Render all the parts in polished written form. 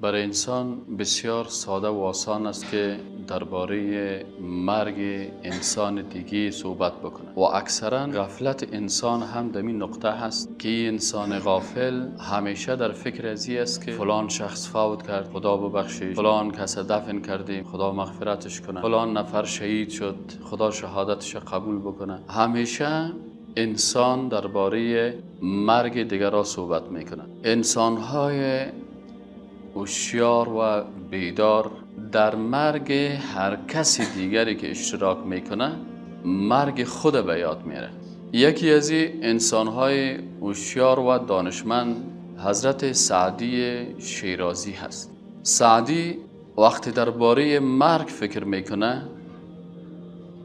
برای انسان بسیار ساده و آسان است که درباره مرگ انسان دیگه صحبت بکنه و اکثرا غفلت انسان هم در این نقطه هست که انسان غافل همیشه در فکر ازی است که فلان شخص فوت کرد، خدا ببخشید، فلان کس دفن کردیم، خدا مغفرتش کنه، فلان نفر شهید شد، خدا شهادتش قبول بکنه. همیشه انسان درباره مرگ دیگر را صحبت میکنه. انسان‌های هوشیار و بیدار در مرگ هر کسی دیگری که اشتراک میکنه مرگ خود به یاد میره. یکی از این انسان‌های هوشیار و دانشمند حضرت سعدی شیرازی هست. سعدی وقتی درباره مرگ فکر میکنه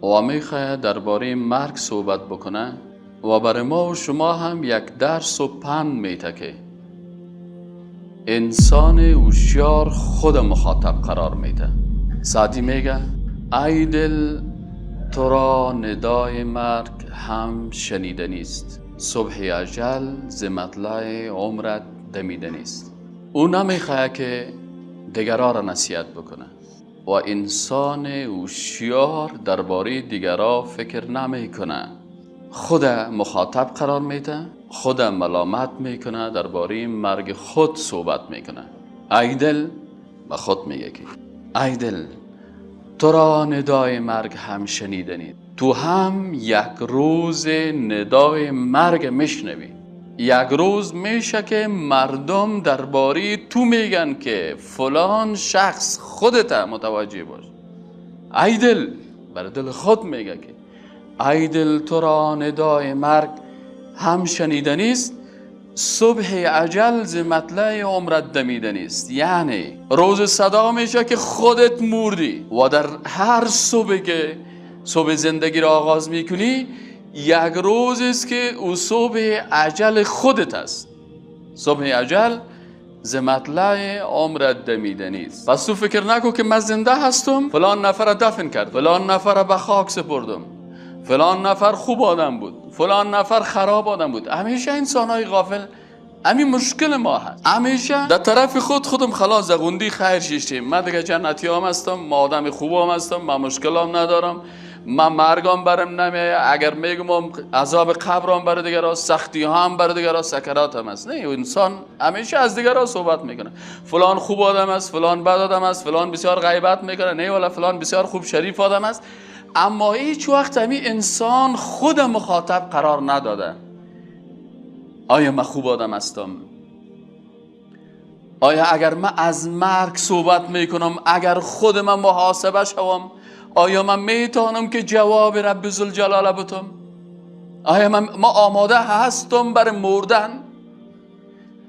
و میخواد درباره مرگ صحبت بکنه و برای ما و شما هم یک درس و پند میته که انسان هوشیار خود مخاطب قرار میده. سعدی میگه ای دل تو را ندای مرگ هم شنیده نیست، صبح اجل ز مطلع عمرت دمیده نیست. او نمیخواد که دیگرها را نصیحت بکنه و انسان هوشیار درباره دیگرها فکر نمیکنه، خود مخاطب قرار میده، خود ملامت میکنه، درباره مرگ خود صحبت میکنه. ای دل به خود میگه که ای دل تو را ندای مرگ هم شنیده نیست، تو هم یک روز ندای مرگ میشنوی. یک روز میشه که مردم درباره تو میگن که فلان شخص، خودت متوجه باش. ای دل بر دل خود میگه که ای دل تو را ندای مرگ هم شنیده نیست، صبح اجل ز مطلع عمرت دمیده نیست. یعنی روز صدا میشه که خودت مردی و در هر صبح که صبح زندگی را آغاز میکنی یک روز است که او صبح اجل خودت است. صبح اجل ز مطلع عمرت دمیده نیست. پس تو فکر نکن که من زنده هستم، فلان نفر را دفن کرد، فلان نفر را به خاک سپردم، فلان نفر خوب آدم بود، فلان نفر خراب آدم بود. همیشه انسان های غافل همین مشکل ما هست. همیشه در طرف خود خودم خلاص زغوندی خیر شیشتیم، من دیگه جنتی هم هستم، ما آدم خوب هم هستم، من مشکل هم ندارم، من مرگم برم نمیایه، اگر میگم عذاب قبرم برای دیگرا، سختی هم برای دیگرا، سکرات هم هست. نه، انسان همیشه از دیگرا صحبت میکنه، فلان خوب آدم است، فلان بد آدم است، فلان بسیار غیبت میکنه، نه والا فلان بسیار خوب شریف آدم است. اما هیچ وقت همی انسان خود مخاطب قرار نداده. آیا من خوب آدم هستم؟ آیا اگر من از مرگ صحبت میکنم، اگر خود من محاسبه شوم، آیا من میتونم که جواب رب ذوالجلال بتم؟ آیا من آماده هستم برای مردن؟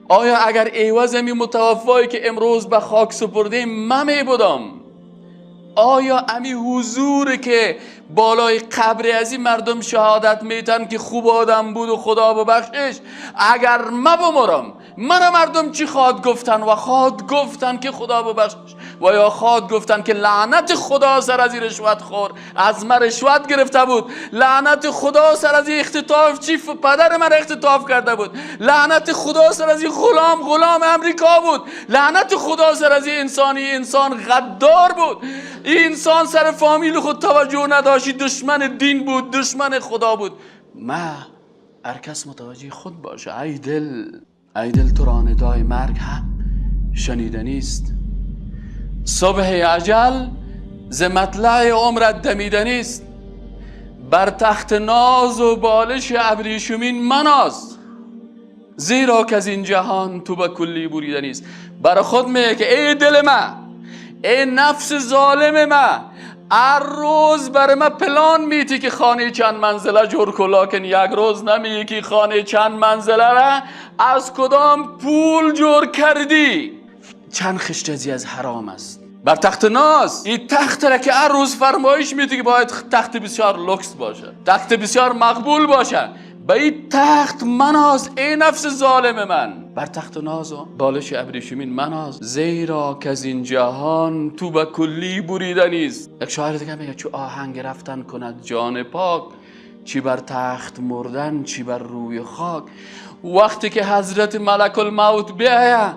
آیا اگر عوض می متوفایی که امروز به خاک سپردیم من می بودم، آیا امی حضور که بالای قبر از این مردم شهادت میتن که خوب آدم بود و خدا ببخشش، اگر من بمرم من مردم چی خواد گفتن؟ و خواد گفتن که خدا ببخشش، و یا خواد گفتن که لعنت خدا سر از این رشوت خور، از من رشوت گرفته بود، لعنت خدا سر از این اختطاف چی پدر من اختطاف کرده بود، لعنت خدا سر از این غلام امریکا بود، لعنت خدا سر از این انسانی انسان غدار بود، این انسان سر فامیل خود توجه نداشت، دشمن دین بود، دشمن خدا بود. ما هر کس متوجه خود باشه. ای دل، ای دل تو را ندای مرگ هم شنیده نیست، صبح اجل ز مطلع عمرت دمیده نیست، بر تخت ناز و بالش ابریشمین مناز، زیرا که از این جهان تو به کلی بریده نیست. برای خود میگه که ای دل من، ای نفس ظالم من، هر روز برای من پلان میتی که خانه چند منزله جور کن، لکن یک روز نمیگی که خانه چند منزله را از کدام پول جور کردی. چند خشت از حرام است بر تخت ناز. این تخت را که هر روز فرمایش میتی که باید تخت بسیار لوکس باشه، تخت بسیار مقبول باشه، به این تخت مناز ای نفس ظالم من، بر تخت ناز و بالش ابریشمین مناز، زیرا که از این جهان تو به کلی بریده نیست. یک شاعر دیگه میگه چو آهنگ رفتن کند جان پاک، چی بر تخت مردن چی بر روی خاک. وقتی که حضرت ملک الموت بیایه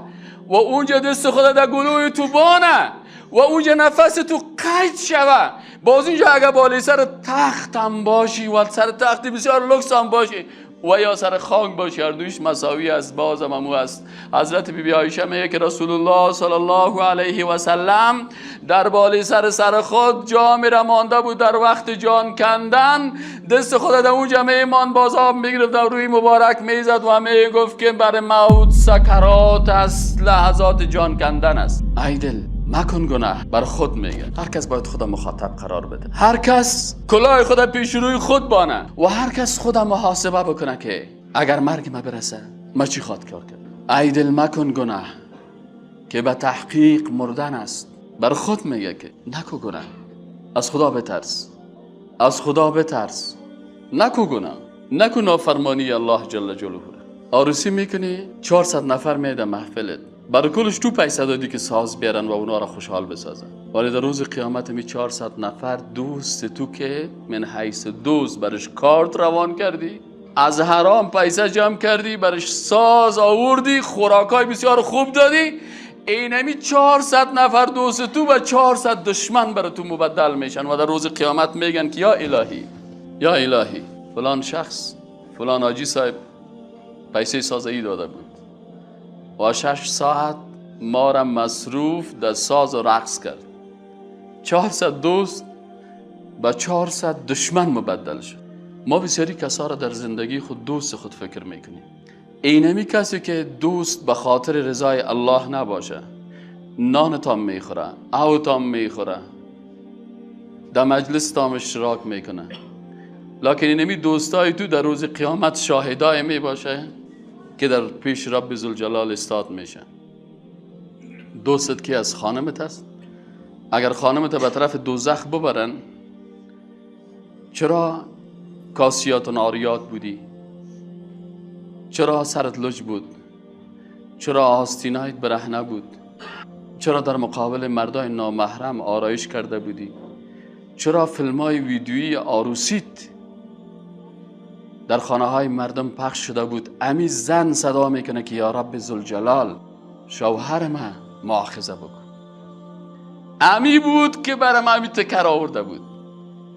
و اونجا دست خود در گلوی تو بانه و اونجا نفس تو قید شوه. باز اینجا اگر بالای سر تخت هم باشی و سر تختی بسیار لکس هم باشی و یا سر خاک باشی، هر دویش مساوی است، بازم همو است. حضرت بی بی عایشه میگه که رسول الله صلی الله علیه و سلم در بالای سر خود جام را مانده بود، در وقت جان کندن دست خود در اونجا میمان، باز آب میگرفت در روی مبارک میزد و میگفت که بر موت سکرات است، لحظات جان کندن است. ای دل مکن گناه، بر خود میگه. هر کس باید خود مخاطب قرار بده، هر کس کلاه خود پیش روی خود بانه و هر کس خود محاسبه بکنه که اگر مرگ ما برسه ما چی خواد کار کرد. ای دل مکن گناه که به تحقیق مردن است. بر خود میگه که نکو گناه، از خدا بترس، از خدا بترس، نکو گناه، نکو نافرمانی الله جل جلاله. عروسی میکنی 400 نفر میده محفلت، برای کلش تو پیسه دادی که ساز بیارن و اونا را خوشحال بسازن، ولی در روز قیامت می 400 نفر دوست تو که من حیث دوست برش کارت روان کردی، از حرام پیسه جمع کردی، برش ساز آوردی، خوراکای بسیار خوب دادی، اینمی 400 نفر دوست تو و 400 دشمن برای تو مبدل میشن و در روز قیامت میگن که یا الهی، یا الهی، فلان شخص، فلان حاجی صاحب پیسه سازایی داده بود و 6 ساعت ما را مصروف در ساز و رقص کرد. 400 دوست به 400 دشمن مبدل شد. ما بسیاری کسا را در زندگی خود دوست خود فکر میکنیم. اینمی کسی که دوست به خاطر رضای الله نباشه، نان تام میخوره، او تام میخوره، در مجلس تام اشتراک میکنه، لکن اینمی دوستای تو در روز قیامت شاهدای میباشه که در پیش رب ذوالجلال استاد میشه. دوستت که از خانمت است، اگر خانمت به طرف دوزخ ببرن، چرا کاسیات و ناریات بودی؟ چرا سرت لج بود؟ چرا آستینایت برهنه بود؟ چرا در مقابل مردای نامحرم آرایش کرده بودی؟ چرا فیلمای ویدیویی آروسیت در خانه های مردم پخش شده بود؟ امی زن صدا میکنه که یا رب ذوالجلال شوهر من مؤاخذه بکن. امی بود که برای من امی تکر آورده بود،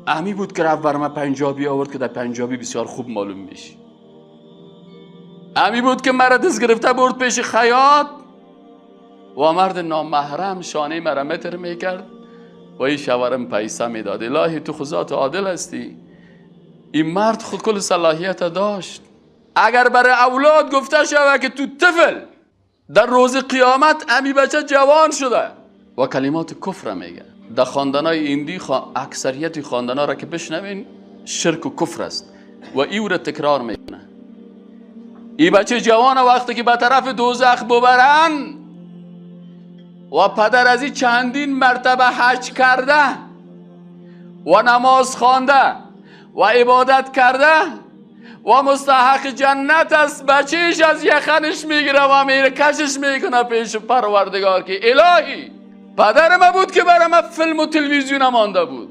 امی بود که رفت برای من پنجابی آورد که در پنجابی بسیار خوب معلوم میشی، امی بود که مرا دست گرفته برد پیش خیاط و مرد نامحرم شانه مرا متر میکرد و این شوهرم پیسه میداد. الهی تو خدا عادل هستی، این مرد خود کل صلاحیت داشت. اگر برای اولاد گفته شود که تو طفل در روز قیامت امی بچه جوان شده و کلمات کفر میگه، در خاندانای ایندی اکثریت خاندانا را که بشنوین شرک و کفر است و ای را تکرار میکنه. ای بچه جوان وقتی که به طرف دوزخ ببرن و پدر از این چندین مرتبه حج کرده و نماز خوانده و عبادت کرده و مستحق جنت است، بچهش از یخنش میگیره و میره کشش میکنه پیش پروردگار که الهی پدر ما بود که برای ما فیلم و تلویزیون مانده بود،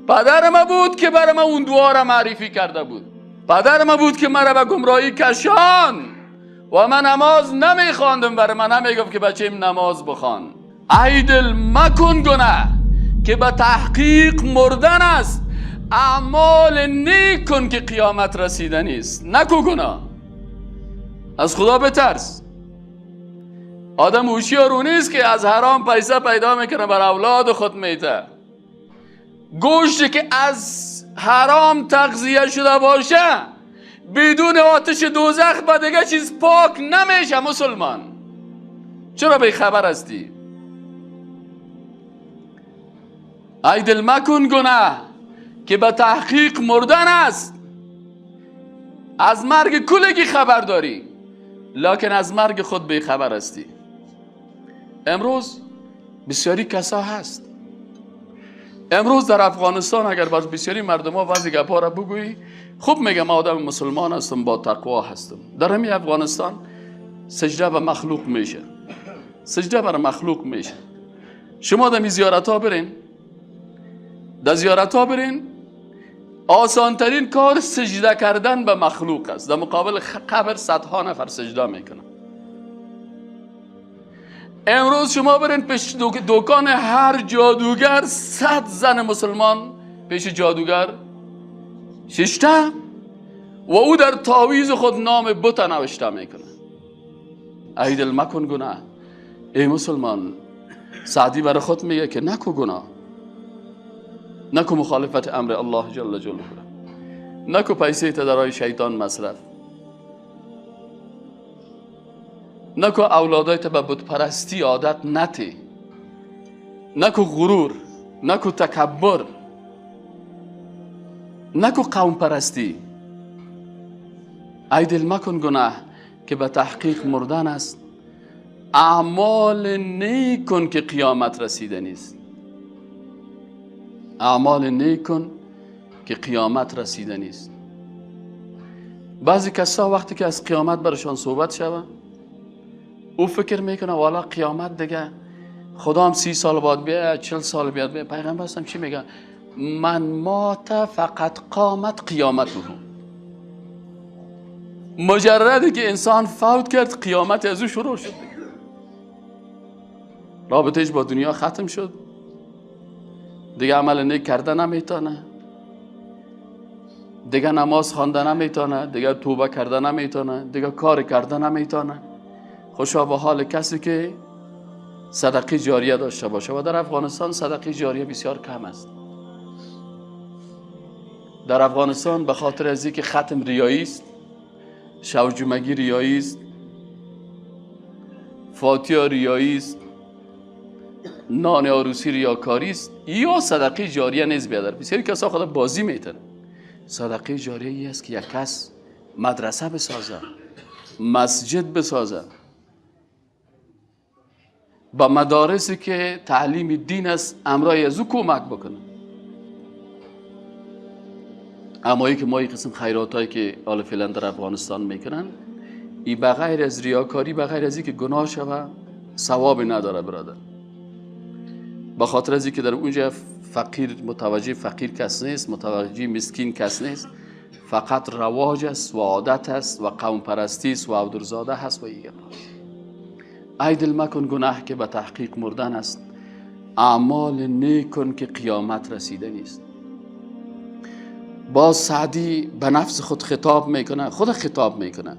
پدر ما بود که برای ما اون دعا را معرفی کرده بود، پدر ما بود که مرا به گمراهی کشان و من نماز نمیخواندم، برای من نمیگفت که بچه‌م نماز بخوان. ای دل مکن گناه که به تحقیق مردن است، اعمال نیک کن که قیامت رسیده نیست. نکو گناه، از خدا بترس. آدم هوشیار نیست که از حرام پیسه پیدا میکنه بر اولاد خود میته. گوشتی که از حرام تغذیه شده باشه بدون آتش دوزخ به دیگه چیز پاک نمیشه. مسلمان چرا بی خبر هستی؟ ای دل مکن گناه که به تحقیق مردن است. از مرگ کلگی خبر داری لکن از مرگ خود بی خبر هستی. امروز بسیاری کسا هست، امروز در افغانستان اگر باز بسیاری مردم ها بعضی گپا را بگویی، خوب میگم آدم مسلمان هستم، با تقوا هستم. در همین افغانستان سجده به مخلوق میشه، سجده بر مخلوق میشه. شما در زیارت ها برین، در زیارت ها برین، آسان ترین کار سجده کردن به مخلوق است. در مقابل قبر صدها نفر سجده میکنن. امروز شما برین پیش دکان هر جادوگر، 100 زن مسلمان پیش جادوگر ششته و او در تعویذ خود نام بت نوشته میکنه. ای دل مکن گناه. ای مسلمان، سعدی برای خود میگه که نکو گناه، نکو مخالفت امر الله جل جلاله، نکو پیسه تا در شیطان مصرف، نکو اولادایت به بت پرستی عادت نتی، نکو غرور، نکو تکبر، نکو قوم پرستی. ای دل مکن گناه که به تحقیق مردن است، اعمال نیک کن که قیامت رسیده نیست. اعمال نیک کن که قیامت رسیده نیست. بعضی کسا وقتی که از قیامت برشان صحبت شوه، او فکر میکنه والا قیامت دیگه خدا هم 30 سال بعد بیاد، 40 سال بیاد بیاد. پیغمبر هستم چی میگه؟ من مات فقط قامت قیامته. مجردی که انسان فوت کرد قیامت از او شروع شد، رابطهش با دنیا ختم شد، دیگه عمل نیک کرده نمیتونه، دیگه نماز خوانده نمیتونه، دیگه توبه کرده نمیتونه، دیگه کار کرده نمیتونه. خوشا به حال کسی که صدقه جاریه داشته باشه. و در افغانستان صدقه جاریه بسیار کم است. در افغانستان به خاطر از اینکه ختم ریایی است، شوجمگی ریایی است، فاتحه ریایی است، نان عروسی ریاکاری است، یا صدقه جاریه نیست بیادر. بسیاری کسا خدا بازی میتن. صدقه جاریه ای است که یک کس مدرسه بسازه، مسجد بسازه، با مدارسی که تعلیم دین است امرای از او کمک بکنه. اما ای که ما این قسم خیرات هایی که حالا فعلا در افغانستان میکنن، ای بغیر از ریاکاری، بغیر از اینکه گناه شوه، ثواب نداره برادر. به خاطر از اینکه در اونجا فقیر متوجه فقیر کس نیست، متوجه مسکین کس نیست، فقط رواج است و عادت است و قوم پرستی است و عبدالزاده هست و ایگه. ای دل مکن گناه که به تحقیق مردن است، اعمال نیک کن که قیامت رسیده نیست. باز سعدی به نفس خود خطاب میکنه، خود خطاب میکنه،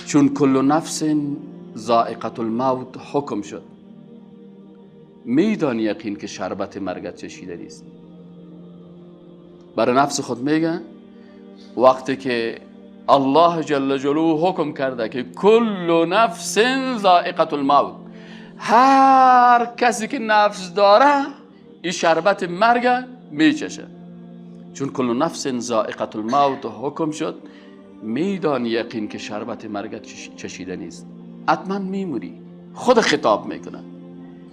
چون کل نفس ذائقة الموت حکم شد، میدانی یقین که شربت مرگت چشیده نیست. برای نفس خود میگه وقتی که الله جل جلاله حکم کرده که کل نفس ذائقة الموت، هر کسی که نفس داره این شربت مرگ میچشه. چون کل نفس ذائقة الموت حکم شد، میدانی یقین که شربت مرگ چشیده نیست، حتما میموری. خود خطاب میکنه،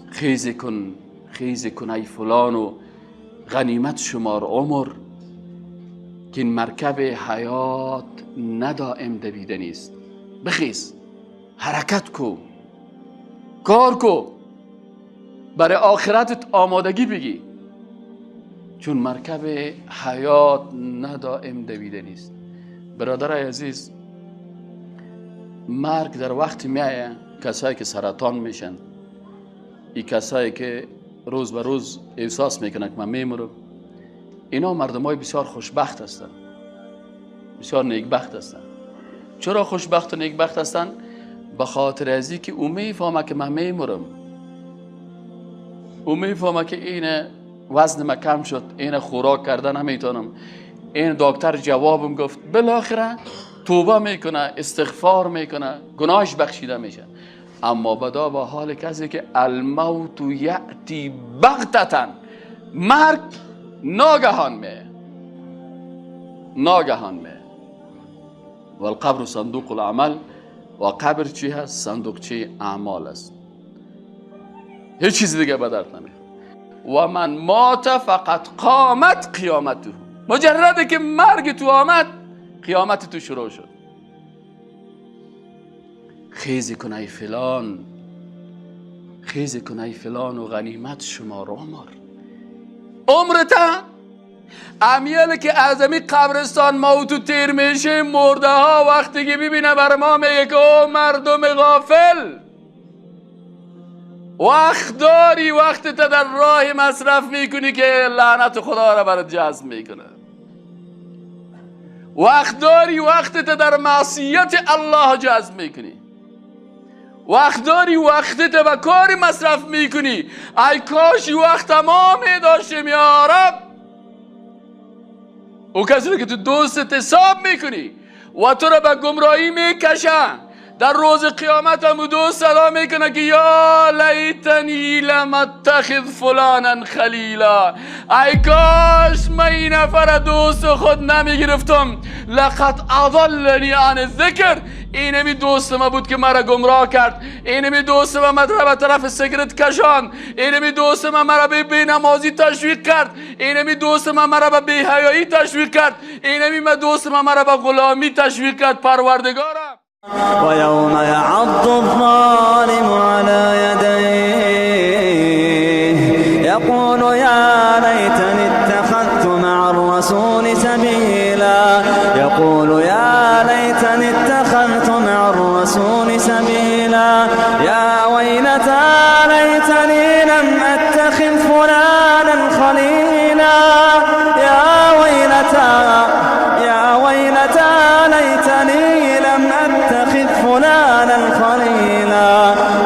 خیز کن، خیز کن ای فلان و غنیمت شمار عمر، که این مرکب حیات ندائم دویده نیست. بخیز، حرکت کو، کار کو، برای آخرتت آمادگی بگی، چون مرکب حیات ندائم دویده نیست. برادر عزیز، مرگ در وقتی میایه کسایی که سرطان میشن، ای کسایی که روز به روز احساس میکنن که من میمرم، اینا مردمای بسیار خوشبخت هستن، بسیار نیکبخت هستن. چرا خوشبخت و نیکبخت هستن؟ به خاطر از اینکه او میفهمه که من میمرم، او میفهمه که این وزن من کم شد، این خوراک کرده نمیتونم، این دکتر جوابم گفت، بالاخره توبه میکنه، استغفار میکنه، گناهش بخشیده میشه. اما بدا با حال کسی که الموت یأتی بغتة، مرگ ناگهان میه، ناگهان میه. و القبر صندوق العمل، و قبر چی هست؟ صندوق چی؟ اعمال است. هیچ چیز دیگه به درد نمیخوره. و من مات فقط قامت قیامته، مجرده که مرگ تو آمد قیامت تو شروع شد. خیزی کن ای فلان، خیزی کن ای فلان و غنیمت شمار عمر. عمرتا امیال که از امی قبرستان موتو تیر میشه، مرده ها وقتی که ببینه بر ما میگه که او مردم غافل، وقت داری، وقت تا در راه مصرف میکنی که لعنت خدا را برات جذب میکنه. وقت داری، وقت تا در معصیت الله جذب میکنی. وقت داری، وقت تا به کاری مصرف میکنی. ای کاش وقت تمام داشتیم یا رب. او کسی که تو دوست حساب میکنی و تو را به گمراهی میکشن، در روز قیامت هم دوست صدا میکنه که یا لیتنی لم اتخذ فلانا خلیلا، ای کاش من این نفر دوست خود نمیگرفتم. لقد اضلنی عن الذکر، اینمی دوست ما بود که مرا گمراه کرد، اینمی دوست ما مرا به طرف سیگرت کشان، اینمی دوست ما مرا به بینمازی تشویق کرد، اینمی دوست ما مرا به بی‌حیایی تشویق کرد، اینمی دوست ما مرا به غلامی تشویق کرد. پروردگارم. ويوم يعض الظالم على يديه يقول يا ليتني اتخذت مع الرسول سبيلا، يقول يا ليتني اتخذت مع الرسول سبيلا، يا ويلتى ليتني لم اتخذ فلانا خليلا، يا ويلتى يا ويلتى ليتني لم أتخذ فلانا خليلا،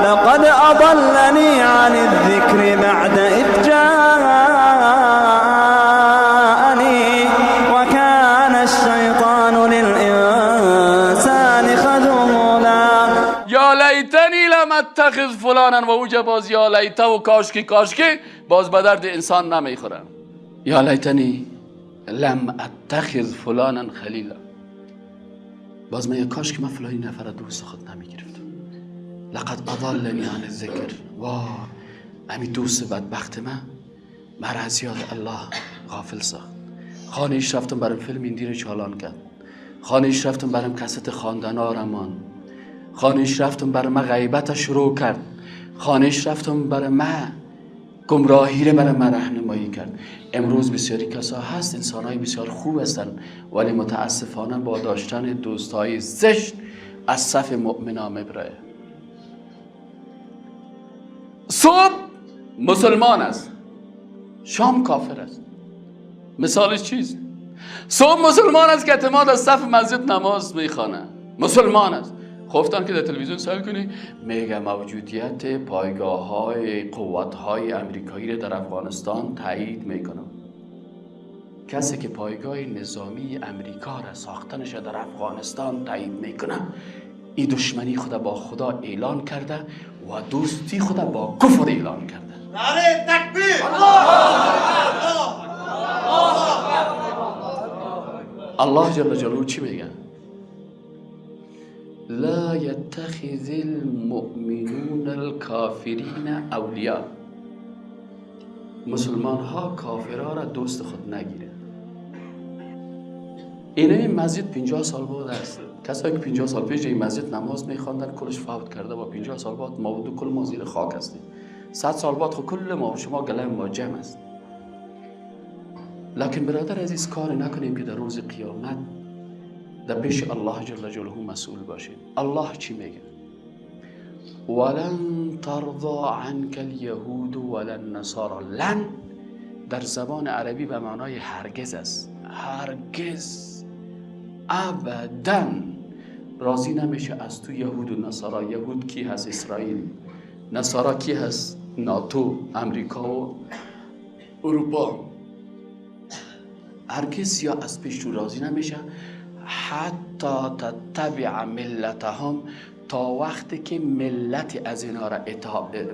لقد أضلني عن الذكر بعد إذ جاءني وكان الشيطان للإنسان خذولا. یا لیتنی لم اتخذ فلانا، و اوجا باز یا لیته و کاشکی کاشکی باز به درد انسان نمیخوره. یا لیتنی لم اتخذ فلانا خلیلا، باز من کاش که من فلانی نفر دوست خود نمیگرفتم. لقد اضلنی عن الذکر، وا امی دوست بدبخت من مرا از یاد الله غافل ساخت. خانه ایش رفتم برام فیلم ایندی رو چالان کرد، خانه ایش رفتم برام کست خواندن آرمان، خانه ایش رفتم برام من غیبت شروع کرد، خانه ایش رفتم برام من گمراهی رو برای من راهنمایی کرد. امروز بسیاری کسا هست، انسانهای بسیار خوب هستن، ولی متاسفانه با داشتن دوستای زشت از صف مؤمنا میبره. صبح مسلمان است، شام کافر است. مثالش چیست؟ صبح مسلمان است که اعتماد از صف مسجد نماز میخوانه، مسلمان است. خفتن که در تلویزیون سوال کنی میگه موجودیت پایگاه های قوت های امریکایی را در افغانستان تایید میکنم. کسی که پایگاه نظامی امریکا را ساختنش در افغانستان تایید میکنه، این دشمنی خود با خدا اعلان کرده و دوستی خود با کفر اعلان کرده. نعره تکبیر! الله جل جلاله چی میگه؟ لا يتخذ المؤمنون الكافرین اولیاء. مسلمان ها کافرها را دوست خود نگیره. اینه مسجد 50 سال بعد است. کسایی که 50 سال پیش این مسجد نماز میخواندن کلش فوت کرده و 50 سال بعد ما و دو کل ما زیر خاک هستیم. 100 سال بعد خب کل ما و شما گله ما جمع است. لکن برادر عزیز، کار نکنیم که در روز قیامت در پیش الله جل جلاله مسئول باشیم. الله چی میگه؟ ولن ترضى عنك اليهود ولا النصارى. لن در زبان عربی به معنای هرگز است. هرگز، ابدا راضی نمیشه از تو یهود و نصارا. یهود کی هست؟ اسرائیل. نصارا کی هست؟ ناتو، امریکا و اروپا. هرگز یا از پیش تو راضی نمیشه حتی تتبع ملتهم، تا وقتی که ملت از اینا را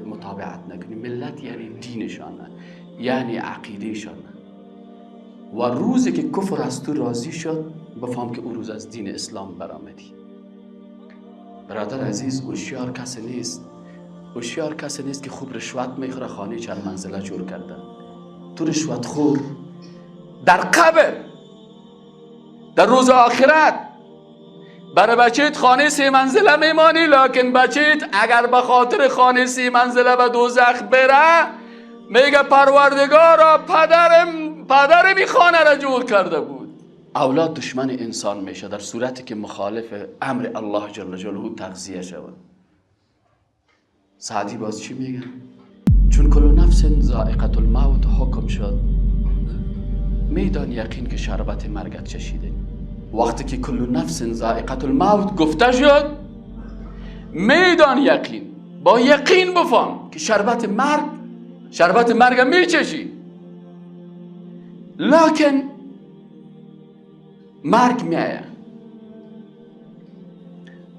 متابعت نکنی. ملت یعنی دینشان، یعنی عقیدهشان. و روزی که کفر از تو راضی شد، بفهم که او روز از دین اسلام برآمدی. برادر عزیز، هوشیار کسی نیست، هوشیار کسی نیست که خوب رشوت میخوره خانه چند منزله جور کرده. تو رشوت خور در قبر، در روز آخرت برای بچهت خانه 3 منزله میمانی، لکن بچهت اگر به خاطر خانه 3 منزله به دوزخ بره، میگه پروردگارا پدرم این خانه را جور کرده بود. اولاد دشمن انسان میشه در صورتی که مخالف امر الله جل جلاله تغذیه شود. سعدی باز چی میگه؟ چون کل نفس ذائقة الموت حکم شد، میدان یقین که شربت مرگت چشیده. وقتی که کل نفس ذائقة الموت گفته شد، میدان یقین، با یقین بفهم که شربت مرگ میچشی. لکن مرگ میآید.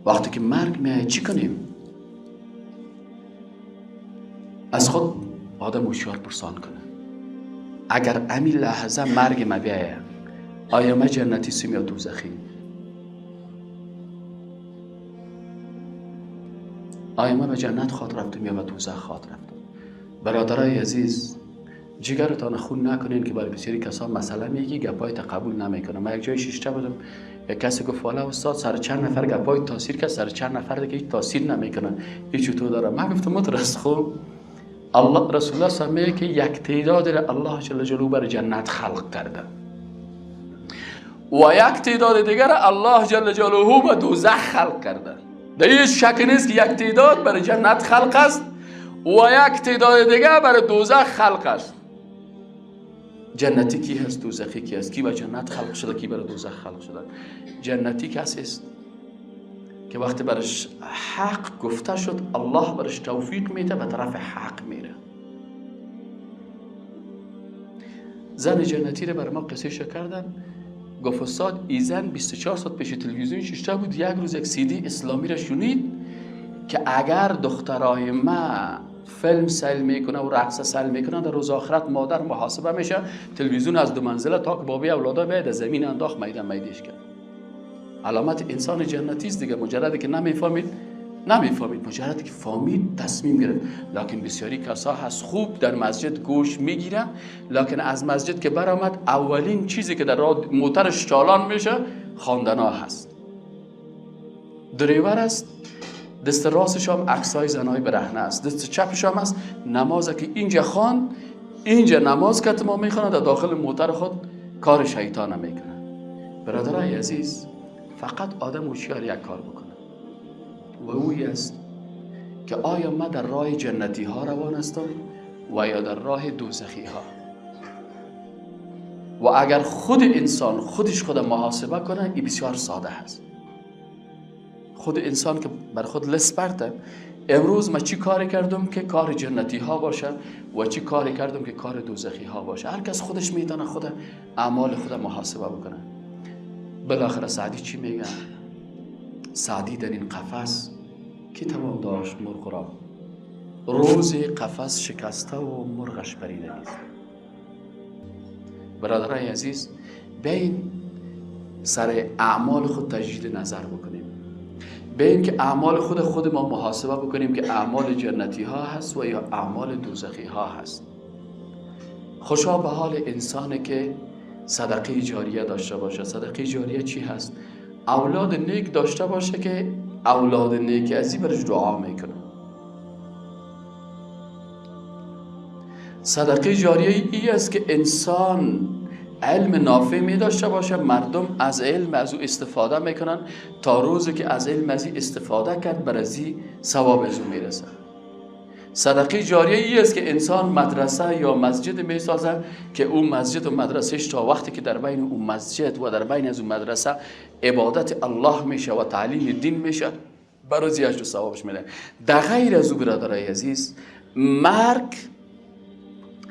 وقتی که مرگ میآید چی کنیم؟ از خود آدم هوشیار پرسان کنه، اگر همین لحظه مرگ ما بیاید، آیا ما جنتی سیم یا دوزخی؟ آیا ما به جنت خواد رفتم یا به دوزخ خواد رفتم؟ برادرای عزیز، جگرتان خون نکنین که برای بسیاری کسا مسئله میگی گپای تا قبول نمیکنه. من یک جای شیشته بودم، یک کسی گفت والا استاد سر چند نفر گپای تاثیر کرد، سر چند نفر دیگه هیچ تاثیر نمیکنه، هیچ چطور داره. من گفتم مترس، خب الله رسول الله صلی الله علیه و که یک تعداد را الله جل جلاله بر جنت خلق کرده و یک تعداد دیگر الله جل جلاله به دوزخ خلق کرده. در هیچ شک نیست که یک تعداد بر جنت خلق است و یک تعداد دیگر بر دوزخ خلق است. جنتی کی هست؟ دوزخی کی هست؟ کی به جنت خلق شده؟ کی بر دوزخ خلق شده؟ جنتی کسی است که وقتی برش حق گفته شد، الله برش توفیق میده، به طرف حق میره. زن جنتی رو بر ما قصه کردن، گفت استاد ای زن 24 ساعت پیش تلویزیون ششته بود، یک روز یک سیدی اسلامی را شنید که اگر دخترای ما فیلم سیل میکنه و رقص سیل میکنه، در روز آخرت مادر محاسبه میشه. تلویزیون از دو منزله تا که بابی اولادا بیاد از زمین انداخت، میدان میدیش کرد. علامت انسان جنتی است دیگه. مجرد که نمیفهمید، مجرد که فهمید تصمیم گرفت. لکن بسیاری کسا هست خوب در مسجد گوش میگیره، لکن از مسجد که برآمد اولین چیزی که در راه موترش چالان میشه خواندنا هست. دریور است، دست راستش هم عکسای زنای برهنه است، دست چپش هم است نماز که اینجا خواند، اینجا نماز که ما میخونه، در داخل موتر خود کار شیطان میکنه. برادرای عزیز، فقط آدم هوشیار یک کار بکنه و اوی است که آیا ما در راه جنتی ها روان هستم و یا در راه دوزخی ها. و اگر خود انسان خودش خود محاسبه کنه، این بسیار ساده هست. خود انسان که بر خود لس پرته، امروز ما چی کاری کردم که کار جنتی ها باشه و چی کاری کردم که کار دوزخی ها باشه. هر کس خودش میتونه خود اعمال خود محاسبه بکنه. بالاخره سعدی چی میگه؟ سعدی در این قفس کی توان داشت مرغ را، روز قفس شکسته و مرغش پریده نیست. برادرای عزیز، بین سر اعمال خود تجدید نظر بکنیم، بین که اعمال خود ما محاسبه بکنیم که اعمال جنتی ها هست و یا اعمال دوزخی ها هست. خوشا به حال انسانی که صدقه جاریه داشته باشه. صدقه جاریه چی هست؟ اولاد نیک داشته باشه که اولاد نیک ازی برش دعا میکنه. صدقه جاریه ای است که انسان علم نافع می داشته باشه، مردم از علم از او استفاده میکنن، تا روزی که از علم از استفاده کرد بر ازی ثواب از او میرسه. صدقه جاریه ای است که انسان مدرسه یا مسجد می سازه که او مسجد و مدرسهش تا وقتی که در بین او مسجد و در بین از او مدرسه عبادت الله میشه و تعلیم دین میشه، برای اجر و ثوابش میده. در غیر از او برادرای عزیز، مرگ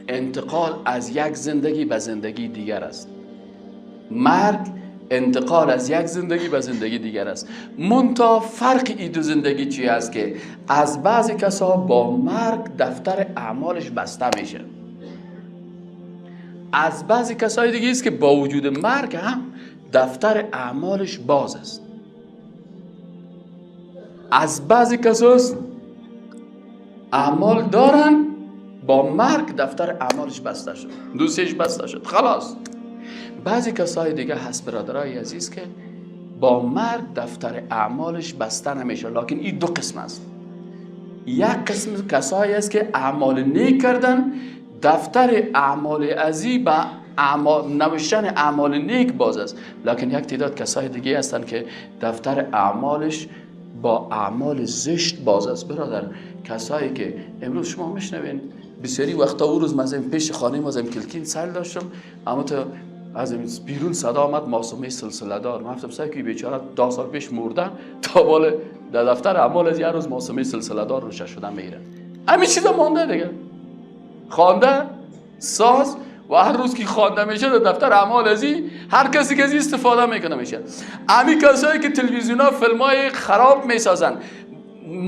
انتقال از یک زندگی به زندگی دیگر است. مرگ انتقال از یک زندگی به زندگی دیگر است. منتها فرق این دو زندگی چی است؟ که از بعضی کسا با مرگ دفتر اعمالش بسته میشه، از بعضی کسای دیگه است که با وجود مرگ هم دفتر اعمالش باز است. از بعضی کساست اعمال دارن، با مرگ دفتر اعمالش بسته شد، دوستش بسته شد، خلاص. بعضی کسای دیگه هست برادرای عزیز که با مرگ دفتر اعمالش بسته نمیشه. لکن این دو قسم است. یک قسم کسایی است که اعمال نیک کردن، دفتر اعمال ازی با نوشتن اعمال نیک باز است. لکن یک تعداد کسای دیگه هستند که دفتر اعمالش با اعمال زشت باز است. برادر، کسایی که امروز شما میشنوین بسیاری وقتا او روز من پیش خانه ما زم کلکین سیل داشتم، اما تا از بیرون صدا آمد معصومه سلسله دار. من گفتم سعی که بیچاره 10 سال پیش مردن تا بالا در دفتر اعمال از یه روز معصومه سلسله دار روشه شدن میره. همین چیزا مانده دیگه، خوانده ساز و هر روز که خوانده میشه در دفتر اعمال ازی هر کسی که از استفاده میکنه میشه. همین کسایی که تلویزیون ها فیلم های خراب میسازن،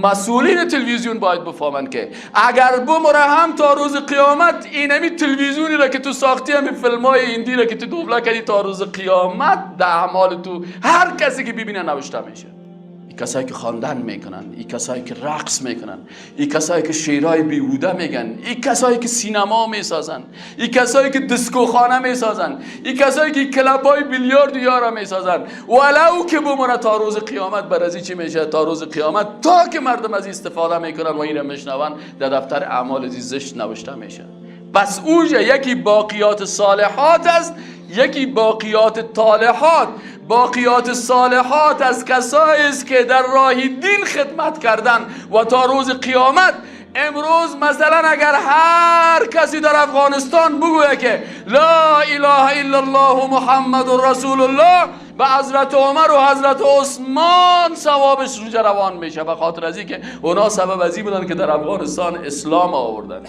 مسئولین تلویزیون باید بفهمن که اگر بمره هم تا روز قیامت اینمی تلویزیونی را که تو ساختی، همین فیلم های هندی را که تو دوبله کردی، تا روز قیامت در اعمال تو هر کسی که ببینه نوشته میشه. این کسایی که خواندن میکنن، این کسایی که رقص میکنن، این کسایی که شعرهای بیهوده میگن، این کسایی که سینما میسازن، این کسایی که دیسکوخانه میسازن، این کسایی که کلابای بیلیارد یارا میسازن، ولو که بمونه تا روز قیامت بر از چی میشه؟ تا روز قیامت تا که مردم از استفاده میکنن و این را میشنون در دفتر اعمال زشت نوشته میشه. پس اونجا یکی باقیات صالحات است، یکی باقیات طالحات. باقیات صالحات از کسایی است که در راه دین خدمت کردن و تا روز قیامت. امروز مثلا اگر هر کسی در افغانستان بگوید که لا اله الا الله محمد رسول الله، به حضرت عمر و حضرت عثمان ثوابش اونجا روان میشه، به خاطر از اینکه اونا سبب از این بودن که در افغانستان اسلام آوردن.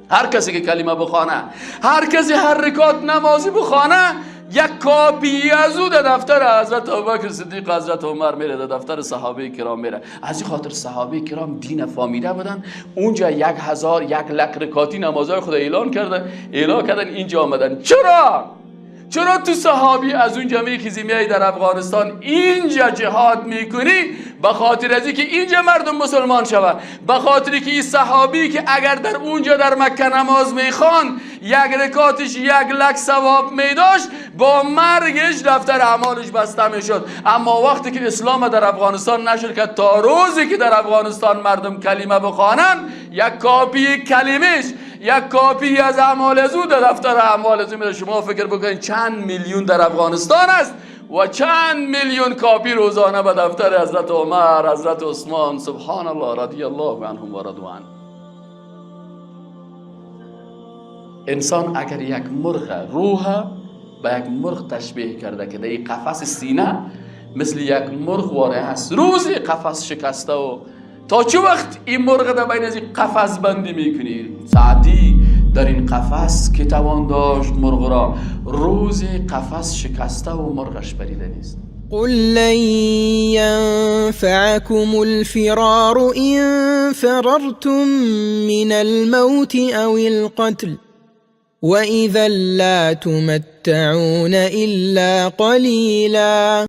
هر کسی که کلمه بخوانه، هر کسی هر رکعت نمازی بخوانه، یک کاپی از او در دفتر حضرت ابوبکر صدیق، حضرت عمر میره، در دفتر صحابه کرام میره. از این خاطر صحابه کرام دین فامیده بودن. اونجا 1000 1 لک رکاتی نمازهای خود اعلان کردن، اعلان کردن، اینجا آمدن. چرا؟ چرا تو صحابی از اونجا میخیزی میای در افغانستان اینجا جهاد میکنی؟ به خاطر از اینکه اینجا مردم مسلمان شود، به خاطر که این صحابی که اگر در اونجا در مکه نماز میخوان یک رکاتش 1 لک ثواب میداشت، با مرگش دفتر اعمالش بسته میشد. اما وقتی که اسلام در افغانستان نشر کرد، تا روزی که در افغانستان مردم کلمه بخوانند، یک کاپی کلمش، یک کاپی از اعمال از او در دفتر اعمال از او میره. شما فکر بکنید چند میلیون در افغانستان است و چند میلیون کاپی روزانه به دفتر حضرت عمر، حضرت عثمان، سبحان الله، رضی الله عنهم و رضوا عنه. انسان اگر یک مرغ، روح به یک مرغ تشبیه کرده که در این قفس سینه مثل یک مرغ واره هست، روزی قفس شکسته و تا چه وقت این مرغ در بین از این قفس بندی میکنی؟ سعدی در این قفس که توان داشت مرغ را، روزی قفس شکسته و مرغش پریده نیست. قل لن ينفعكم الفرار إن فررتم من الموت أو القتل وإذا لا تمتعون إلا قليلا.